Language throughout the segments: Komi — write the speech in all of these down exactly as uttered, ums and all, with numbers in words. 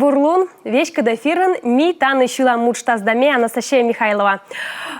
Бур лун, веськыд эфирын «Ми тані сьылам» уджтас да ме, Анастасия Михайлова.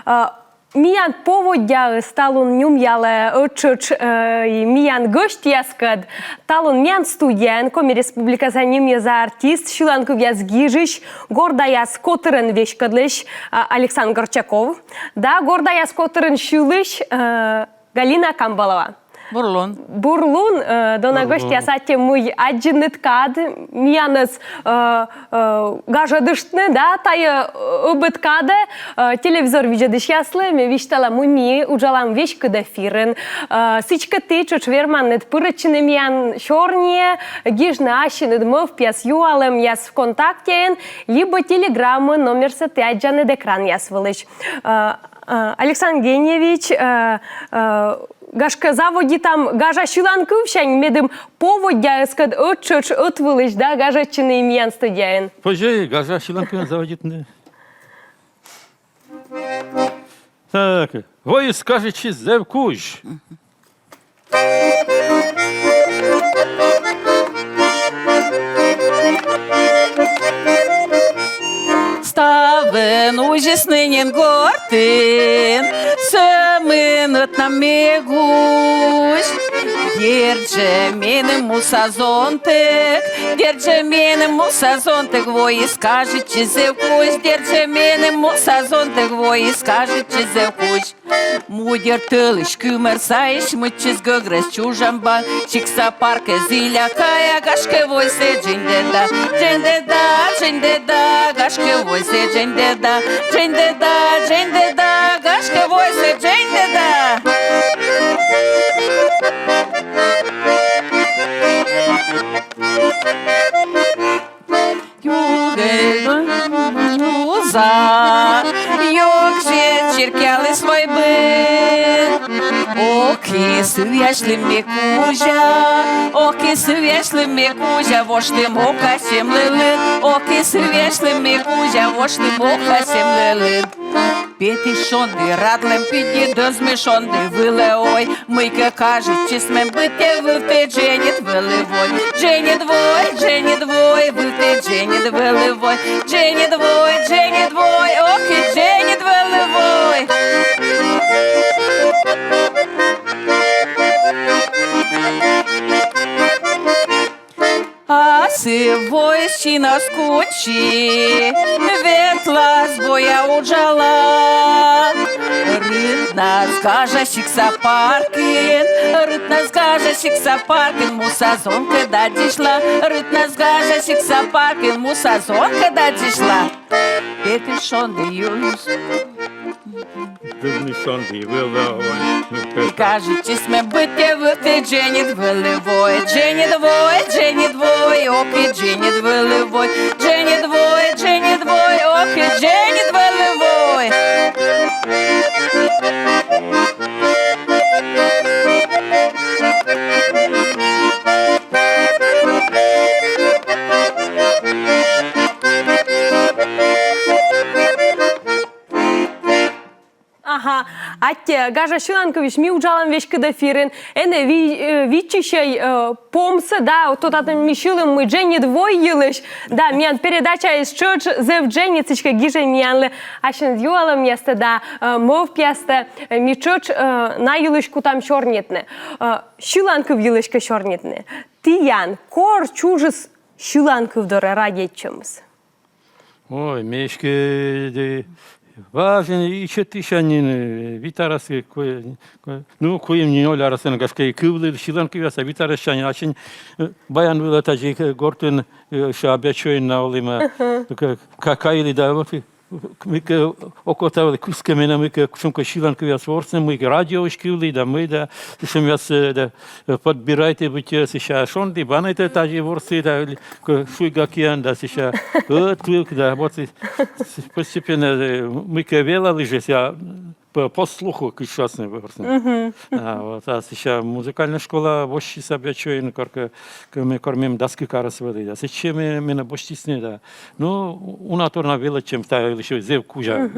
Э, миян поводдяыс талун нюмъялӧ ӧтчыдысь, э, и миян гӧсьтъяскӧд. Талун миян студияын Коми Республикаса нимъяса артист, сьыланкывъяс гижысь, «Гордаяс» котырӧн веськӧдлысь, э, Александр Горчаков да «Гордаяс» котырын сьылысь, э, Галина Камбалова. Бур лун. Бур лун, э, дона гӧсьтъяс, аттьӧ, мый аддзинныд кад миянӧс, э, э, гажӧдыштны, да, тайӧ, э, ӧбед кадӧ, э, телевизор видзӧдысьяслы ме висьтала, мый ми уджалам веськыд эфирын. Э, сідзкӧ ті тшӧтш верманныд пырӧдчыны миян сёрниӧ, гижны ассьыныд мӧвпъяс, юалӧмъяс ВКонтактеын либӧ Телеграмын, номерсӧ ті аддзанныд экранъяс вылысь. Э, э, Александр Геньевич, э, э, гашкӧ, заводитам гажа сьыланкывсянь, медым поводдяыскӧд ӧтчыдысь ӧтвылысь, да, гажӧдчыны миян студияын. Позьӧ гажа сьыланкывйӧн заводитны. Так, «Воис кажитчис зэв кузь». Ставӧн узисны нин гортын, сӧмын ӧтнам ме гусь. Дерт жӧ меным муса зонтик, дерт жӧ меным муса зонтик, воис кажитчис зэв кузь, дерт жӧ меным муса зонтик, воис кажитчис зэв кузь. Мудер тӧлысь кымӧр сайысь мыччис гӧгрӧс чужан бан. Сикса паркӧ зіля кая, гашкӧ, войсӧ дженьдӧда, дженьдӧда, дженьдӧда, гашкӧ, войсӧ дженьдӧда, дженьдӧда, дженьдӧда, гашкӧ, войсӧ дженьдӧда. Югыд муза ёгжӧ чиркъяліс войбыд. Ок и сывъясьлім ме кузя, ок и сывъясьлім ме кузя, воштім окасьӧмлы лын. Ок и сывъясьлім ме кузя, воштім окасьӧмлы лын. Петіс шонді радлӧм пиди, дӧзміс шонді вылӧ ой. Мыйкӧ кажитчис мен, быттьӧ вывті дженьыд вӧлі вой. Дженьыд вой, дженьыд вой, вывті дженьыд вӧлі вой. Дженьыд вой, дженьыд вой, ок и дженьыд вӧлі вой. Асыв воис чинас кутчи, ветлас боя уджалан. Рытнас гажа сикса паркын, рытнас гажа сикса паркын, муса зонкӧд аддзысьлан. Рытнас гажа сикса паркын, муса зонкӧд аддзысьлан. Петіс шонді юлыс. Дӧзміс шонді вылӧ ой. Кажитчис мен, быттьӧ вывті дженьыд вӧлі вой. Дженьыд вой, дженьыд вой, ок и дженьыд вӧлі вой. Дженьыд вой, дженьыд вой, ок и дженьыд вӧлі вой. Ага. Аттьӧ, гажа сьыланкывйысь, ми уджалам веськыд эфирын. Энӧ ви-, э, виччысьӧй, э, помсӧ, да, то татӧн ми сьылім, мый дженьыд вой йылысь. Да, миян передачаыс тшӧтш зэв дженьыд, сідзкӧ, гижӧй миянлы ассьыныд юалӧмъястӧ да, э, мӧвпъястӧ, э, ми тшӧтш, э, на йылысь кутам сёрнитны. Э, сьыланкыв йылысь кӧ сёрнитны. Тіян кор чужис сьыланкыв дорӧ радейтчӧмыс? Ой, ме эськӧ, э, важӧн ичӧтысянь нин, э, вит арӧс, э, ку-, ку-, ну, куим-нёль арӧсӧн, гашкӧ, кывлі сьыланкывъясӧн, вит арӧссянь, ачым, э, баян вылӧ тадзи, э, гортын, э, ещё Абъячойын на олім, э, к-, ка-, кайлі да, вот, э, мыйкӧ окота вӧлі, кыскӧ менӧ мыйкӧ, кутшӧмкӧ сьыланкывъяс ворсны, мыйкӧ радиоысь кывлі да, мый да, сэтшӧмъяс, э, да, э, подбирайтӧ быттьӧ, сэсся шонді-банайтӧ тадзи ворсі да, к-, шуйга киӧн да, сэсся ӧтвыв да, вот и с-, постепенно, э, мыйкӧ велаліс жӧ, сэсся п-, по слуху, кыдз шуасны, ворсны. А, вот, а сэсся музыкальнӧй школа босьтчис Абъячойын, коркӧ, к-, ме-, кор мем дас кык арӧс вӧлі да. Сэтчӧ ме-, менӧ босьтісны да. Ну, уна тор на велӧдчӧм, та ещё зэв кузя.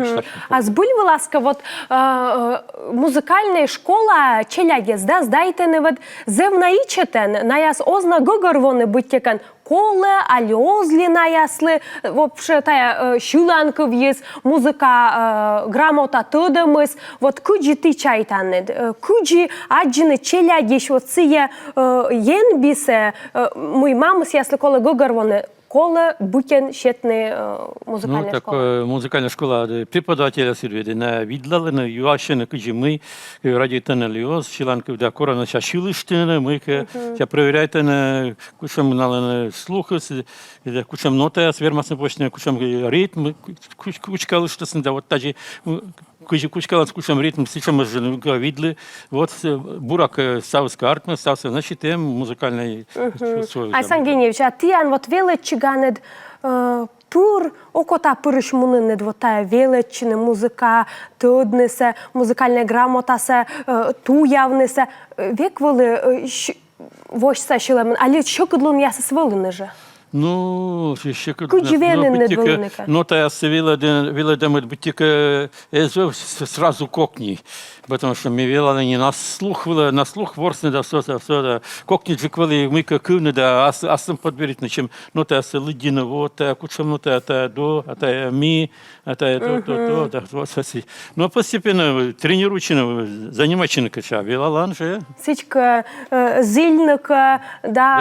А збыль вылас кӧ, вот, э, э, музыкальнӧй школа челядьӧс, да, сдайтӧны вот зэв на ичӧтӧн, наяс оз на гӧгӧрвоны быттьӧкӧ, колӧ али оз ли наяслы, вообще тая, э, сьыланкывйыс, музыка, э, грамота тӧдӧмыс, вот кыдзи ті чайтанныд, э, кыдзи аддзыны челядьысь вот сыя, э, енбисӧ, э, мый мамысъяслы колӧ гӧгӧрвоны, колӧ быттьӧ сетны, э, музыкальная школа. Ну, такое, музыкальная школа, да, преподавательясыд ведь на видлалӧны, юасьӧны, кыдзи мый, э, радейтӧны ли оз сьыланкыв да, корӧны-ӧ сылыштны, мыйкӧ, проверяйтӧны, кутшӧм налӧн, э, слухыс, э, кутшӧм нотаяс вермасны босьтны, кутшӧм, э, ритм, э, куч-, кучкалыштасны да, вот тадзи, м, кыдзи кучкалас, кутшӧм ритм, сэтшӧмыс жӧ, ну, видлы. Вот, э, буракӧ, э, ставыс кӧ артмӧ, ставсӧ, значит, эм музыкальнӧй чувство. Александр Геннадьевич, а тіян вот велӧдчиганыд, э, пыр окота пырысь мунінныд вот тая велӧдчыны, музыка тӧднысӧ, музыкальнӧй грамотасӧ, э, туявнысӧ, э, век вӧлі, э, сь-, восьса сьылӧмын, али сьӧкыдлунъясыс вӧліны жӧ? Ну, сьӧкыдлунъяс, кыдзи венінныд вӧліны кӧ? Нотаяссӧ велӧдӧ-, велӧдӧмыд быттьӧкӧ эз вӧв с-, сразу кокни. Потому что ми велалім не на слух вӧлі, на слух ворсны да всё, да всё, да. Кокниджык вӧлі мыйкӧ кывны да ас-, аслым подберитны, чем нотаяссӧ лыддьыны, вот, тая кутшӧм нота, тая до, а тая ми, а тая то, то, то, да, вот, вот. Но постепенно, э, тренируйтчыны, э, занимайтчыны кӧ, велалан жӧ. Сідзкӧ, э, зільны кӧ, да,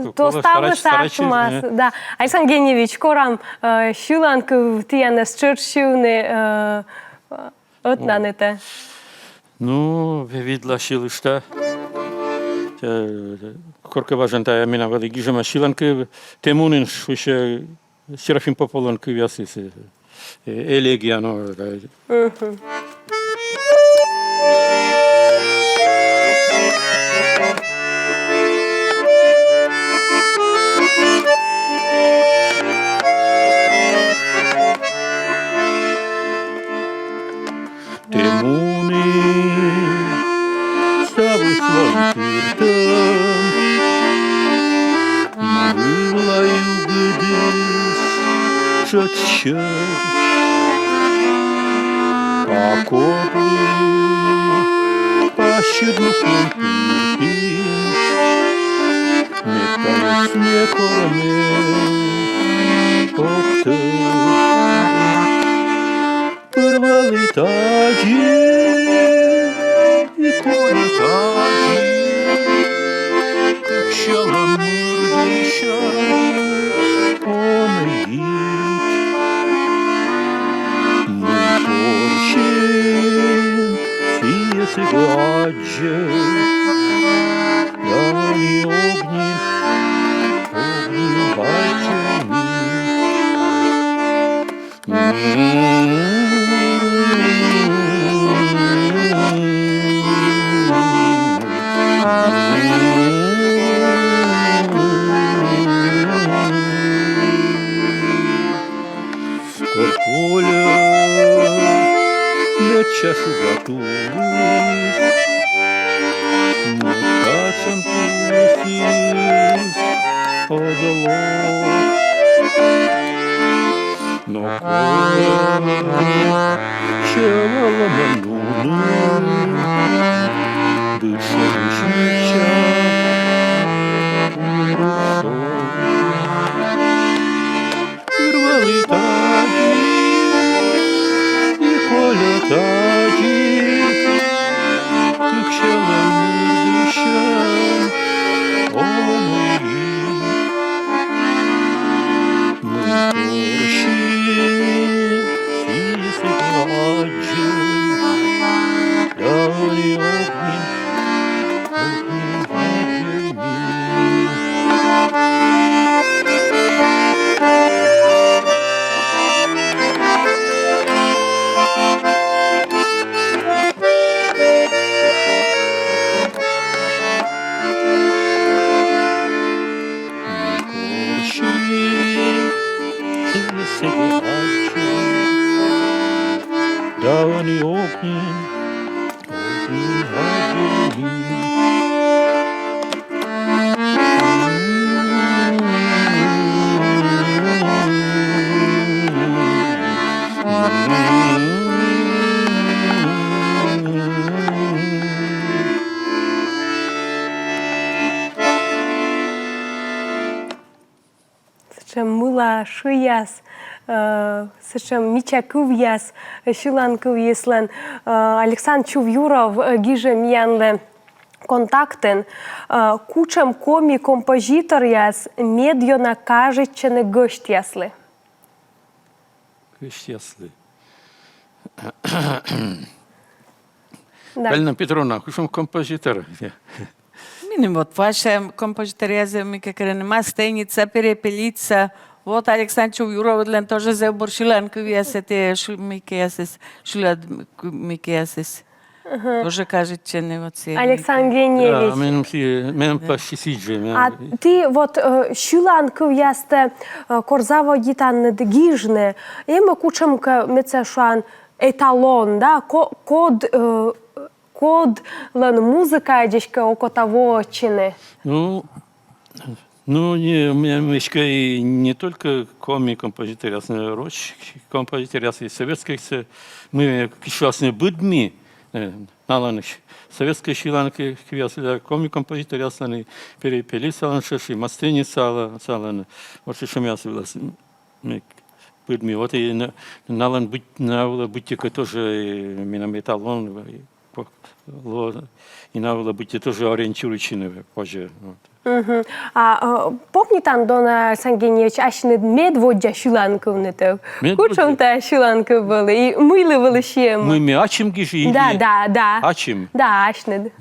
э, то ставыс артмас, да. Александр Геннадьевич, корам, э, сьыланкыв тіянӧс тшӧтш сьывны, э, ӧтнаныд-ӧ? Ну, видла, сьылышта. Э, коркӧ важӧн тая менам вӧлі гижӧма сьыланкыв, «Тэ мунін» шусьӧ, Серафим Поповлӧн кывъясыс, э, элегия, но, э, Тэ мунін ставыс вайӧ тыртӧм, вывла югыдыс тшӧтш сьӧр. А кодлы пасьыд муслун пыртім, мед тайӧс некор ог тӧд. Пыр вӧлі тадзи, и коли тадзи, кык сьӧлӧм мырдысьӧн он йит. Мый корсин сійӧс эг аддзы, да ӧні ог нин, ог нин аддзы ми. Кор кольӧ медся шуга тулыс, но татшӧм тулысыс оз ло. Но кольӧ чӧв вӧлӧм нуны, дышӧмысь медся урсӧ. Пыр вӧлі тадзи, и кольӧ тадзи, кык сьӧлӧм мырдысьӧн он йит. Мый корсин сійӧс эг аддзы, да ӧні ог нин, ог нин аддзы ми. Шыяс, э, сычем мича кывъяс, э, сьылан кывъяслӧн, э, Александр Чувьюров, э, гижӧ миянлы контактын, э, кучӧм коми композиторъяс медъёна кажитчӧны гӧсьтъяслы. Гӧсьтъяслы. Да. Галина Петровна, кучӧм композитор. Миним вот Вася композиторъяс, мыйкӧ керӧны, Мастеница, Перепелица. Вот Александр Чувьюровлӧн тоже зэв бур сьылан кывъяс, эти шы-, мыйкӧясыс, сьылан к-, мыйкӧясыс. Тоже кажитчӧны вот сійӧ. Александр Геннадьевич. Да, меным си-, меным почти сідз жӧ, меным. А ті вот, э, сьылан кывъястӧ, э, кор заводитанныд гижны, эм-ӧ кучӧмкӧ, мед сійӧ шуан, эталон, да, ко-, код, э, кодлӧн музыка эськӧ окота воӧдчыны? Ну, ну, не, ме-, ме эськӧ и не только коми композиторъяс, но роч композиторъяс и советскӧйяс, мый кыдз шуасны, быдми, э, налӧн советскӧй сьылан кы-, кывъяс да, коми композиторъяслӧн и Перепелицалӧн тшӧтш, и Мастеницалӧн, салӧн, вот сэтшӧмъяс вылас. Ме быдми, вот и на-, налӧн быть, на вылӧ быттьӧкӧ тоже, э, менам эталон, э, по-, ло-, и на вылӧ быттьӧ тоже ориентируйтчыны позьӧ, вот. Мгм. А, э, помнитан, Дона Сангеньевич, асьныд медводдза сьылан кывнытӧг? Медводдза. Кучӧм тайӧ сьылан кыв вӧлі, и мыйлы вӧлі сійӧ? Мый ме ачым гижи или? Да, да, да. Ачым. Да, асьныд.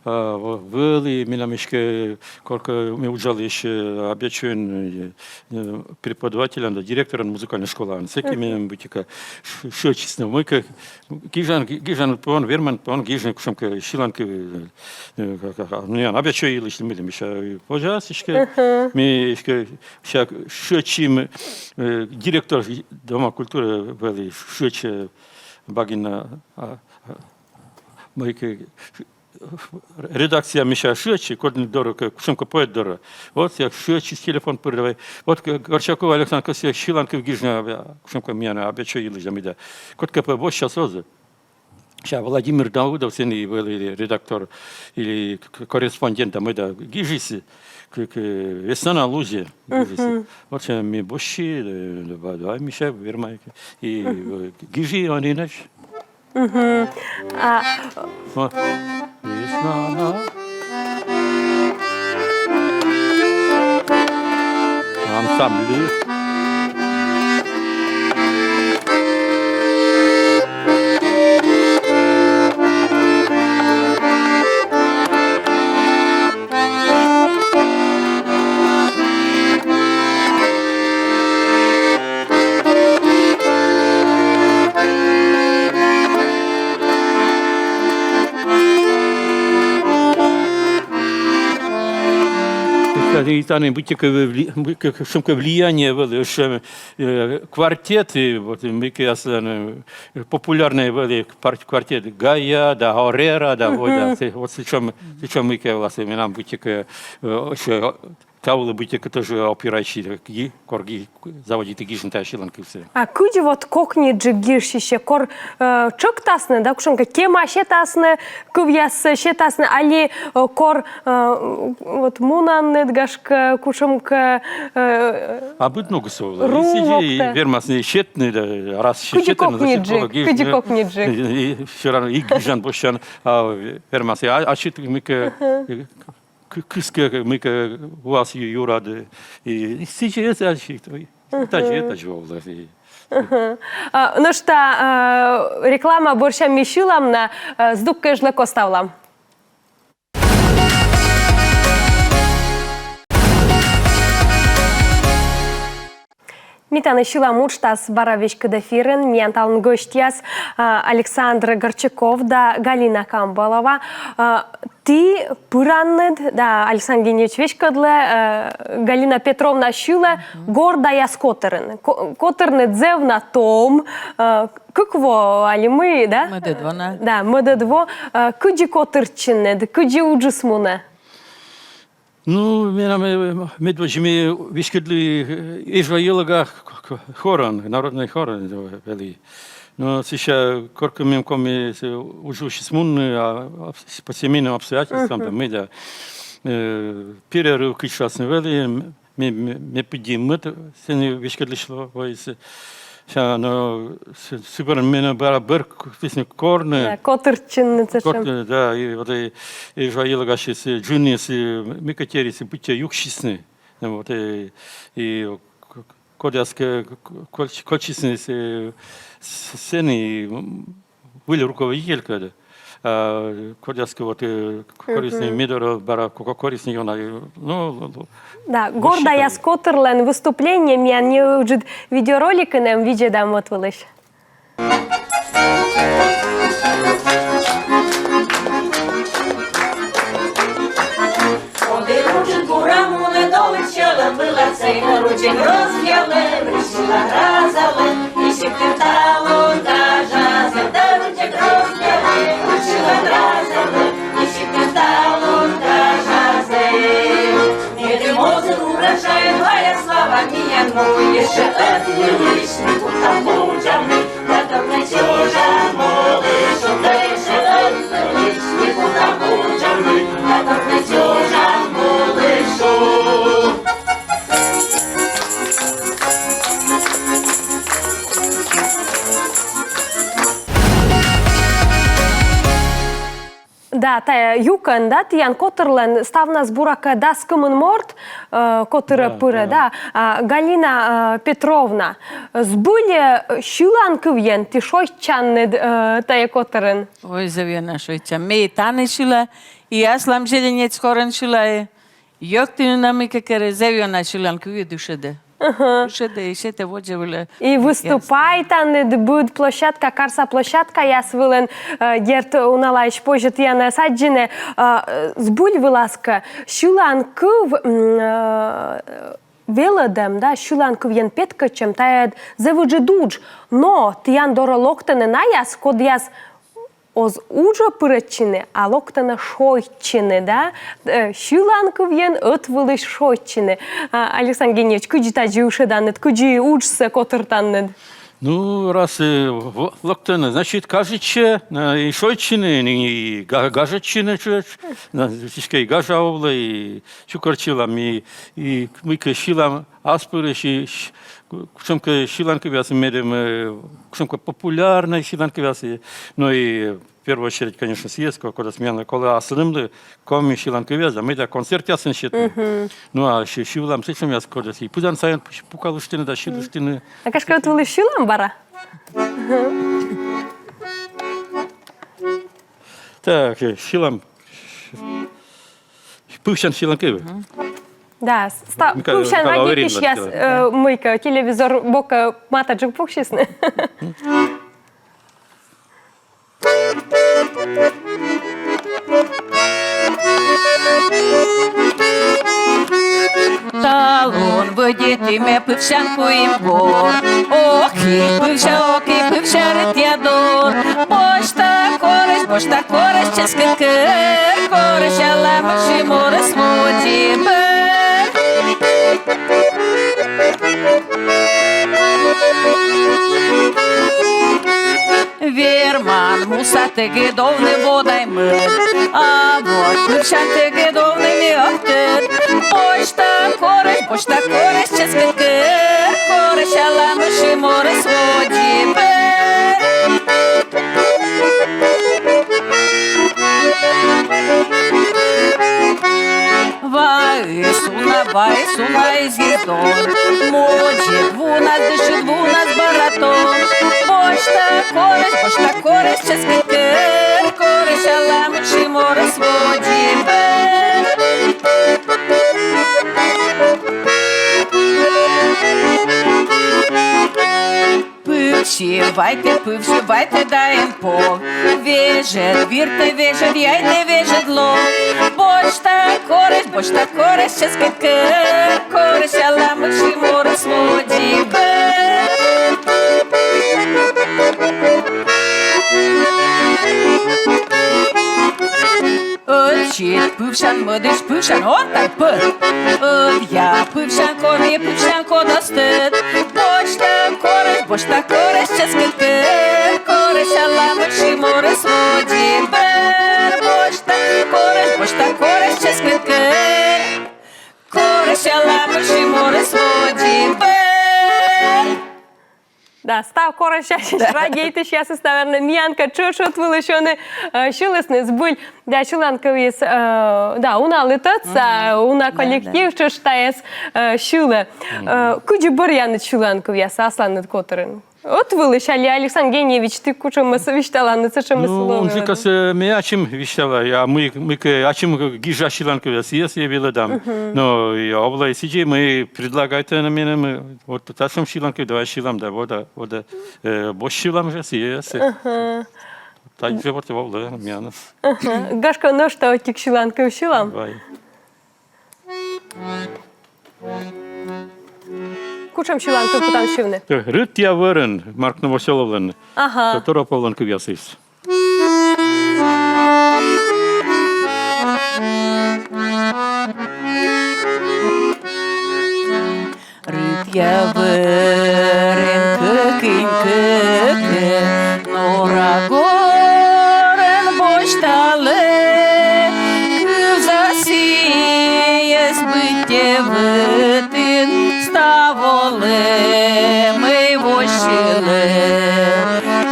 А, в-, вӧлі, менам эськӧ, коркӧ ме уджалі эськӧ Абъячойын, э, э, преподавательӧн да директорӧн музыкальнӧй школаын. Сэки менам быттьӧкӧ ш-, шыӧдчисны. Мыйкӧ гижан, ги-, гижан пӧ он, верман пӧ он гижны кучӧмкӧ сьылан кыв, э, э, ка-, ка-, ка-, ну, я, Абъячой йылысь мыйла, мися, э, позяс эськӧ, ме эськӧ ся-, шыӧдчим, э, директор Дома культуры вӧлі, шыӧдчӧ Багина, а, а, мыйкӧ, редакция, мися, шыӧдчӧ, кодкӧ дорӧ, кӧ-, кучӧмкӧ поэт дорӧ. Вот сійӧ шыӧдчис телефон пыр, давай. Вот, кӧ-, Горчаков Александр, кӧсъя сьылан кыв гижны, а, кучӧмкӧ миян, а, Абъячой йылысь да мый да. Кодкӧ пӧ босьтчас оз. Сэсся Владимир Давыдов, сэн и вӧлі редактор или к-, корреспондент да мый да, гижис, к-, к-, «Весна на Лузе» гижис. Вот сійӧ ме босьти, э, давай, давай, мися, вермам. И, э, гижи он иначе. Мгм. А, вот. Весна на ансамбль. И тані быттьӧкӧ вли-, быттьӧкӧ сэтшӧмкӧ влияние вӧлі, сэтшӧм, э, квартет, и вот, и мыйкӧ асланым, э, популярнӧй вӧлі квар-, квартет Гая да Орера да, вот, да, сэ-, вот сэтшӧм, сэтшӧм мыйкӧ вӧлі, менам быттьӧкӧ, э, ещё та вылӧ быттьӧкӧ тоже опирайтчи, и кор ги-, заводиті гижны тайӧ сьылан кывсӧ. А кыдзи вот кокниджык гижсьӧ, кор, э, тшӧктасны, да, кучӧмкӧ тема сетасны, кывъяс сетасны, али, э, кор, э, вот мунанныд, гашкӧ, кучӧмкӧ, э, а быд ногыс овлӧ. Рум и сідзи локтӧ. Вермасны сетны, да, раз сетны, значит, кокниджык, кор гижны. Кыдзи кокниджык. И, и всё равно и гижан босьтчан, а вермасны, а, а сет мыйкӧ, э, Кы-, кыскӧ мыйкӧ вуас ю-, юрад. И сідзи, сідзи, сідзи, сідзи овлӧ. А, ну что, а, реклама бӧрся ми сьылам на, а, здук кежлӧ коставлам. «Ми тані сьылам» уджтас бара веськыд эфирын. Миян талун гӧсьтъяс, а, Александр Горчаков да Галина Камбалова. А, ті пыранныд, да, Александр Геннадьевич веськӧдлӧ, а, Галина Петровна сьылӧ «Гордаяс» котырын. Ко-, котырныд зэв на том, а, кык во али мый, да? Мӧдӧд во на. Да, мӧдӧд во. А, кыдзи котыртчинныд, кыдзи уджыс мунӧ? Ну, менам, э, медводз ме веськӧдлі, э, «Эжва йӧлӧга» х-, х-, хорӧн, народнӧй хорӧн, э, вӧлі. Но сэсся коркӧ меным коми, э, уджыс мунны, а, об-, с-, по семейным обстоятельствам, да, мый да, э, перерыв кыдз шуасны вӧлі, м, Ме, ме, ме пыдди мыд сэні веськӧдлысь лоис. Сэсся, но сы-, сы бӧрын менӧ бара бӧр к-, кутісны корны. Да, котыртчыны сэтшӧм. Кот-, да, и вот и, и жӧ йылысь сы джынъяс, и мыйкӧ тӧрйыс, быттьӧ юксисны. Ну вот, и, и к-, к-, кодъяскӧ к-, к-, кольч-, кольччисны сы-, с-, сэні, и, м, выль руководителькӧд. А кодъяскӧ вот, э, к-, корисны ме дорӧ, бара ко-, ко-, корисны ёна, э, ну, л-, л-. Да, «Гордаяс» котырлӧн выступление миян неыджыд видеороликын эм, видзӧдам вот вылысь. Да, тайӧ юкӧн, да, тіян котырлӧн ставнас, буракӧ, дас кымын морт, э, котырӧ пырӧ, да. А, Галина, э, Петровна, збыль-ӧ, э, сьыланкывйӧн ті шойччанныд, э, тайӧ котырын? Ой, зэв ёна шойччам. Ме и тані шыла, и аслам «Зеленеч» хорын шыла, и Ёктыны на мыйкӧ керӧ, зэв ёна сьыланкывйыд ышӧдӧ. Ага. Ышӧдӧ, и сетӧ водзӧ вылӧ. И выступайтанныд быд площадка, карса площадкаяс вылын, э, дерт, уналаысь позьӧ тіянӧс аддзыны, э, збыль вылас кӧ, сьыланкыв, м, э, велӧдӧм, да, сьыланкывйӧн петкӧдчӧм, тайӧ зэв ыджыд удж, но тіян дорӧ локтӧны наяс, кодъяс оз уджӧ пырӧдчыны, а локтӧны шойччыны, да? Э, сьыланкывйӧн ӧтвылысь шойччыны. А, Александр Геннадьевич, кыдзи тадзи ышӧданныд, кыдзи уджсӧ котыртанныд? Ну, раз, э, в-, локтӧны, значит, кажитчӧ, э, и шойччыны, и га-, гажӧдчыны тшӧтш, на, сідзкӧ и гажа овлӧ, и чукӧртчылам, и, и мыйкӧ сьылам, аспырысь, и сь-, кутшӧмкӧ сьыланкывъяс медым, э, кутшӧмкӧ популярнӧй сьыланкывъяс, и, ну и в первую очередь, конечно, сійӧс, ко-, кодӧс миянлы колӧ аслыным, коми сьыланкывъяс, да мый да концертъясын сетны. Мгм. Ну а сы-, сьылам сэтшӧмъяс, кодӧс и пызан сайын пу-, пукалыштны да сьылыштны. А гашкӧ, вот вӧлі сьылам бара? Так, э, сьылам. Пывсян сьыланкыв. Да, ста-, пывсян вадитысьяс, э, мыйкӧ, телевизор бокӧ матӧджык пуксисны. Талун вӧдитім ме пывсян куим во. Ок и пывсян, ок и пывсян, рытъя дор. Босьта корӧсь, босьта корӧсь, чӧскыд кӧр, корӧсь, аламысь морӧс водзӧ пыр. Верман муса тӧгыд овны водаймыд, а вот пывсян тӧгыд овны ме ог тӧд. Босьта корӧсь, босьта корӧсь, чӧскыд кӧр, корӧсь, аламысь морӧс водзӧ пыр. Ваыс уна, ваыс уна изгиз дон, мудзыд вунас, дышыд вунас бара тон. Босьта корӧсь, босьта корӧсь, чӧскыд кӧр, корӧсь, аламысь морӧс водзӧ пыр. Пывсьы вайтӧ, пывсьы вайтӧ да эн пов. Вежӧд виртӧ, вежӧд яйтӧ, вежӧд лов. Босьта корӧсь, босьта корӧсь, чӧскыд кӧр, корӧсь, аламысь морӧс водзӧ пыр. Ӧтчыд пывсян, мӧдысь пывсян, ортан пӧт. Ӧдъя пывсян, корйӧ пывсян, кодӧс тӧд. Босьта корӧсь, босьта корӧсь, чӧскыд кӧр, корӧсь, аламысь морӧс водзӧ пыр. Босьта корӧсь, босьта корӧсь, чӧскыд кӧр, корӧсь, Да, став корӧсь радейтысьясыс, наверно, миянкӧд тшӧтш ӧтвылысь ӧні, э, сьылісны збыль. Да, сьыланкывйыс, э, да, уна лыдтӧдса, уна коллектив тшӧтш тайӧс, э, сьылӧ. Э, кыдзи бӧръянныд сьыланкывъясӧ асланыд котырын? Ӧтвылысь али Александр Геннадьевич, ті кутшӧмӧс висьталанныд, сэтшӧмӧс... Ну, он сикас, э, ме ачым висьтала, а мый, мыйкӧ ачым гижа сьыланкывъяс, сійӧс и велӧдам. Но и овлӧ сідзи, мый предлагайтӧны меным, э, вот татшӧм сьыланкыв, давай сьылам, да, вот, да, вот, да, э, босьтам жӧ сійӧс. Тадзи вот овлӧ миян. Гашкӧ, нӧшта ӧтик сьыланкыв сьылам. Давай. Кутшӧм сьыланкыв кутам сьывны? Рытъя вӧрын, Марк Новосёловлӧн. Ага. Тороповлӧн кывъясыс. Рытъя вӧрын кӧкынь кӧкӧ, нора горӧн босьталӧ, кывза сійӧс быттьӧ вӧтын, став олӧмӧй воссьылӧ.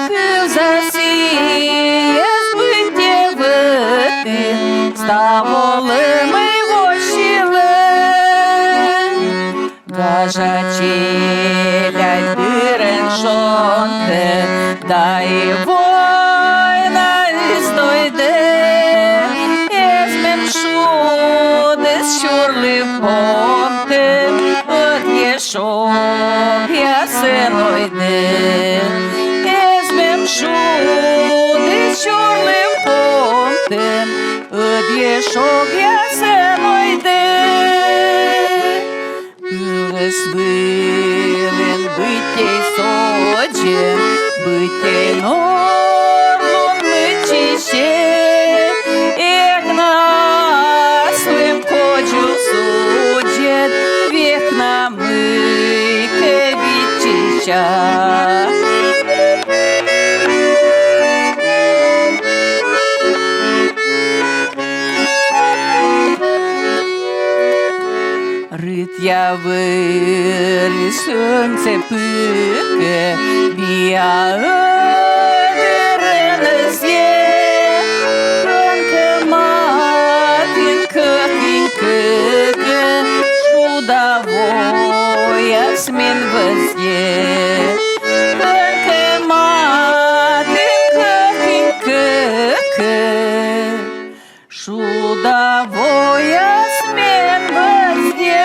Кывза сійӧс быттьӧ вӧтын, став олӧмӧй воссьылӧ. Гажа челядь дырӧн шонтӧ, да и войнаыс тойдӧ, эз мен шудыс сюрлы помтӧ, ӧдйӧ шогъясӧн ойдӧ. Эз мен шудыс сюрлы помтӧ, ӧдйӧ шогъясӧн ойдӧ. Пылыс вылын быттьӧ содзӧ, быттьӧ нор лун мыччысьӧ, эг на аслым кодзув судзӧд, век на мыйкӧ виччыся. Рытъя вӧрыс солнце пыкӧ, виа ӧдырын ӧзйӧ, кӧнкӧ матын кӧкынь кӧкӧ, шуда вояс мен вӧзйӧ. Кӧнкӧ матын кӧкынь кӧкӧ, шуда вояс мен вӧзйӧ.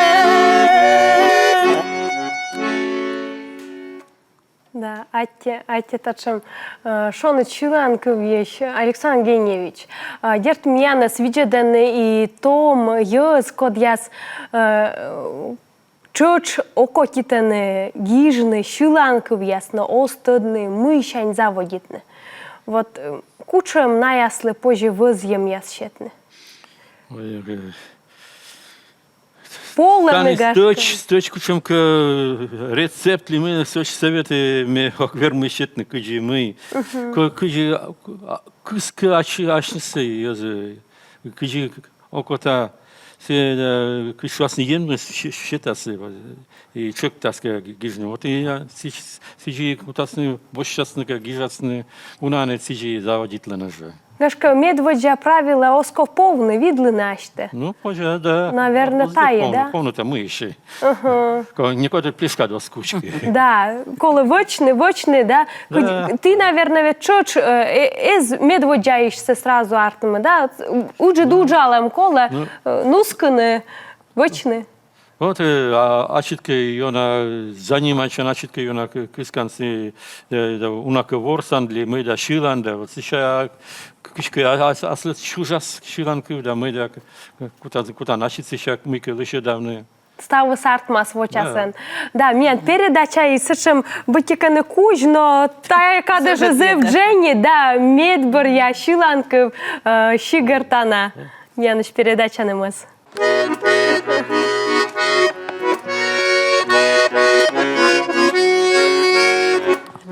Да, аттьӧ, аттьӧ татшӧм, э, шоныд сьыланкывйысь, Александр Геннадьевич. Э, дерт, миянӧс видзӧдӧны и том йӧз, кодъяс, э, тшӧтш окотитӧны гижны сьыланкывъяс, но оз тӧдны, мыйсянь заводитны. Вот, э, кутшӧм наяслы позьӧ вӧзйӧмъяс сетны? Ой, э, полӧны, гашкӧ. Стӧч, стӧч кутшӧмкӧ, э, рецепт ли мый, стӧч советӧ ме ог вермы сетны, кыдзи мый. Ко-, кыдзи, а, кыскӧ ач-, асьнысӧ йӧзӧ, кыдзи окота, сійӧ, э, кыдз шуасны, Енмыс се-, сетас, э, и чӧктас кӧ гижны. Вот и, а, сідз-, сідзи кутасны, босьтчасны кӧ, гижасны, уна-ӧ сідзи заводитлӧны жӧ. Гашкӧ, медводдза правила: оз ков повны, видлыны асьтӧ. Ну, позьӧ, да. Наверно, тайӧ, да? Повны-то мый ещё. Ага. Ко-, некоді плешкад оз кучкы. Да, колӧ вӧчны, вӧчны, да. Да. Кыдз, ті, наверно, ведь тшӧтш, э, э, эз медводдзаысь сразу артмы, да. Ыджыд уджалӧм колӧ, э, нускыны, вӧчны. Вот, э, а, ачыд кӧ ёна занимайтчан, ачыд кӧ ёна кы-, кыскан сійӧ, э, да, уна кӧ ворсан ли мый да сьылан да, вот сэсся к-, кыдзкӧ, а, а, аслыс чужас сьыланкыв да мый да, к-, кутан, кутан ачыд сэсся мыйкӧ лӧсьӧдавны. Ставыс артмас вочасӧн. Да. Да, миян передачаыс сэтшӧм быттьӧкӧ нин кузь, но тайӧ кадӧ жӧ зэв дженьыд, да, медбӧръя сьыланкыв, э, сигӧртана миянысь передачанымӧс.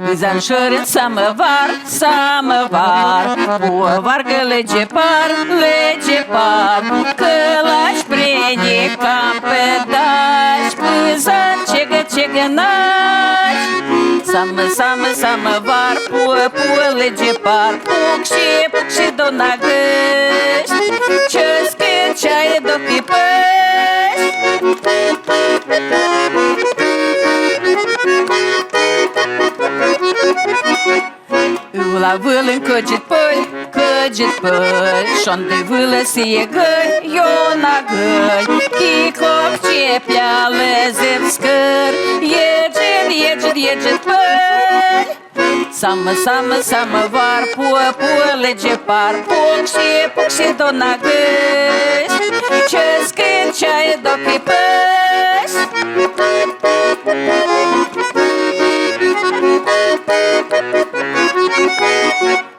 Пызан шӧрын самӧвар, самӧвар, пуӧ варгӧ лэдзӧ пар, лэдзӧ пар, кӧлач, преник, кампет дась, пызан чегӧ-чегӧ нась. Самӧ, самӧ, самӧвар, пуӧ, пуӧ лэдзӧ пар, пуксьы, пуксьы дона гӧсть, чӧскыд чай док и пӧсь. Ывла вылын кӧдзыд пӧль, кӧдзыд пӧль, шонді вылӧ сійӧ гӧнь, ёна гӧнь. Кик локтӧ пеляӧ зэв скӧр, еджыд, еджыд, еджыд пӧль. Самӧ, самӧ, самӧвар, пуӧ, пуӧ лэдзӧ пар, пуксьы, пуксьы дона гӧсть, чӧскыд чай док и пӧсь.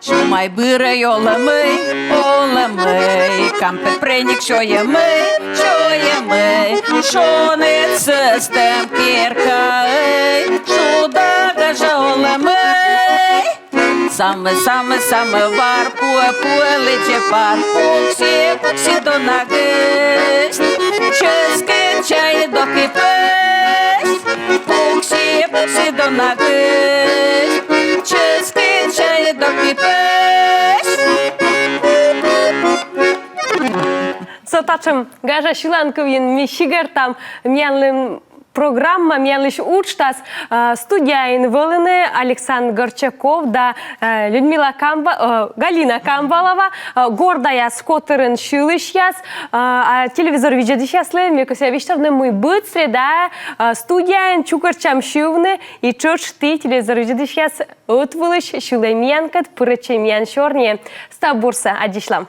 Чумай бырӧй олӧмӧй, олӧмӧй, кампет, преник чойӧмӧй, чойӧмӧй, шоныд сӧстӧм керкаӧй, шуда гажа олӧмӧй. Самӧ, самӧ, самӧвар, пуӧ, пуӧ лэдзӧ пар, пуксьы, пуксьы дона гӧсть, чӧскыд чай док и пӧсь. Пуксьы, пуксьы дона гӧсть, чӧскыд чай док и пӧсь. Со татшӧм гажа сьыланкывйӧн ми сигӧртам. Миянлысь программа, миянлысь уджтас. А, студияын вӧліны Александр Горчаков да, э, Людмила Камба-, э, Галина Камбалова, э, «Гордаяс» котырын сьылысьяс. А, а телевизор видзӧдысьяслы ме кӧсъя висьтавны, мый быд среда, э, студияын чукӧртчам сьывны, и тшӧтш ті, телевизор видзӧдысьяс, ӧтвылысь сьылӧй миянкӧд, пырӧдчӧй миян сёрниӧ. Став бурсӧ, аддзысьлам.